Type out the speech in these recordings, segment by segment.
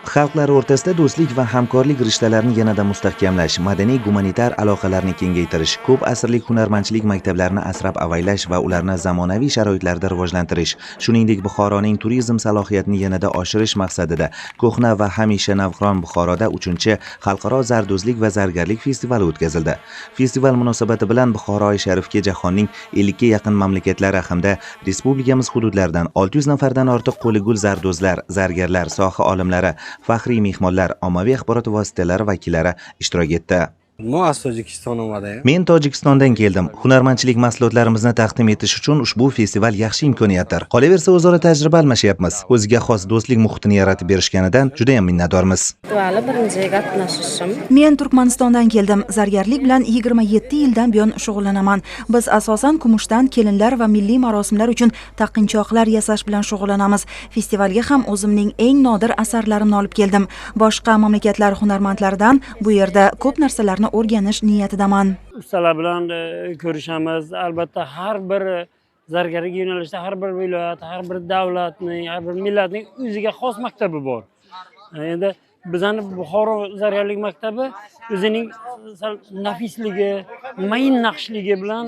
Xalqlar o'rtasida do'stlik va hamkorlik rishtalarini yanada mustahkamlash, madaniy gumanitar aloqalarni kengaytirish, ko'p asrlik hunarmandchilik maktablarini asrab avaylash va ularni zamonaviy sharoitlarda rivojlantirish, shuningdek, Buxoroning turizm salohiyatini yanada oshirish maqsadida ko'hna va hamisha navqiron Buxoroda 3-xalqaro zardo'zlik va zargarlik festivali o'tkazildi. Festival munosabati bilan Buxoroi sharifga jahonning 50 ga yaqin mamlakatlari hamda respublikamiz hududlaridan 600 nafardan ortiq qo'li gul zardo'zlar, zargarlar, soha olimlari, faxriy mehmonlar, ommaviy axborot vositalari vakillari ishtirok etdi. Мо аз Тоҷикистон омадаем. Men Tojikistondan keldim. Hunarmandchilik mahsulotlarimizni taqdim etish uchun ushbu festival yaxshi imkoniyatdir. Qolaversa, o'zaro tajriba almashyapmiz. O'ziga xos do'stlik muhitini yaratib berishganidan juda ham minnatdormiz. Festivali birinchi qatnashishim. Men Turkmanistondan keldim. Zargarlik bilan 27 yildan buyon shug'ullanaman. Biz asosan kumushdan kelinlar va milliy marosimlar uchun taqinchoqlar yasash bilan shug'ullanamiz. Festivalga ham o'zimning eng nodir asarlarimni olib keldim. Boshqa mamlakatlar hunarmandlaridan bu yerda ko'p narsalarni o'rganish niyatidaman. Ustalar bilan ko'rishamiz. Albatta, har bir zargarlik yo'nalishida har bir viloyat, har bir davlatning, har bir millatning o'ziga xos maktabi bor. Endi bizani Buxoro zargarlik maktabi o'zining sal nafisligi, mayin naqshligi bilan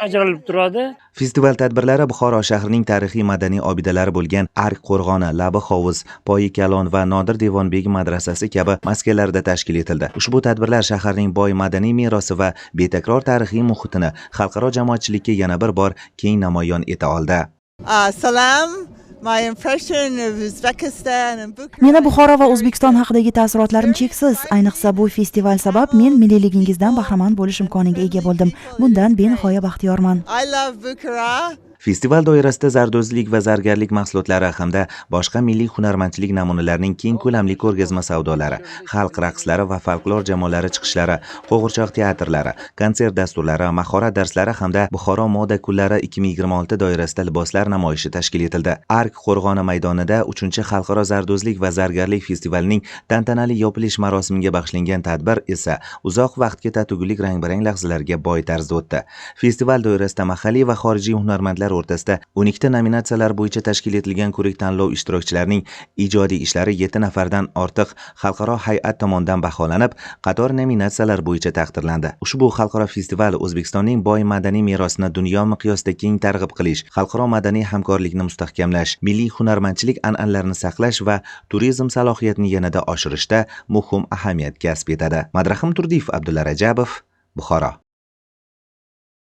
ajralib turadi. Festival tadbirlari Buxoro shahrining tarixiy madaniy obidalari bo'lgan Ark qo'rg'oni, Labi hovuz, Poyi Kalon va Nodir Devonbegi madrasasi kabi maskanlarda tashkil etildi. Ushbu tadbirlar shaharning boy madaniy merosi va betakror tarixiy muhitini xalqaro jamoatchilikka yana bir bor keng namoyon eta oldi. Salam. My impression of Uzbekistan and Bukhara. Meni Buxoro va O'zbekiston haqidagi taassurotlarim cheksiz. Ayniqsa, bu festival sabab men milliyligingizdan bahramand bo'lish imkoniga ega bo'ldim. Bundan benihoya baxtiyorman. I love Bukhara. Festival doirasida zardo'zlik va zargarlik mahsulotlari hamda boshqa milliy hunarmandchilik namunalarining keng ko'lamli ko'rgazma savdolari, xalq raqslari va folklor jamoalari chiqishlari, qo'g'irchoq teatrlari, konsert dasturlari, mahorat darslari hamda Buxoro moda kunlari 2026 doirasida liboslar namoyishi tashkil etildi. Ark qo'rg'oni maydonida 3-xalqaro zardo'zlik va zargarlik festivalining tantanali yopilish marosimiga bag'ishlangan tadbir esa uzoq vaqtga tatigulik rang-barang lahzalarga boy tarzda o'tdi. Festival doirasida mahalliy va xorijiy hunarmandlar o'rtasida 12 ta nominatsiyalar bo'yicha tashkil etilgan ko'rik tanlov ishtirokchilarining ijodiy ishlari 7 nafardan ortiq xalqaro hay'at tomonidan baholanib, qator nominatsiyalar bo'yicha taqdirlandi. Ushbu xalqaro festival O'zbekistonning boy madaniy merosini dunyo miqyosida keng targ'ib qilish, xalqaro madaniy hamkorlikni mustahkamlash, milliy hunarmandchilik an'analarini saqlash va turizm salohiyatini yanada oshirishda muhim ahamiyat kasb etadi. Madrahim Turdiyev, Abdulla Rajabov, Buxoro.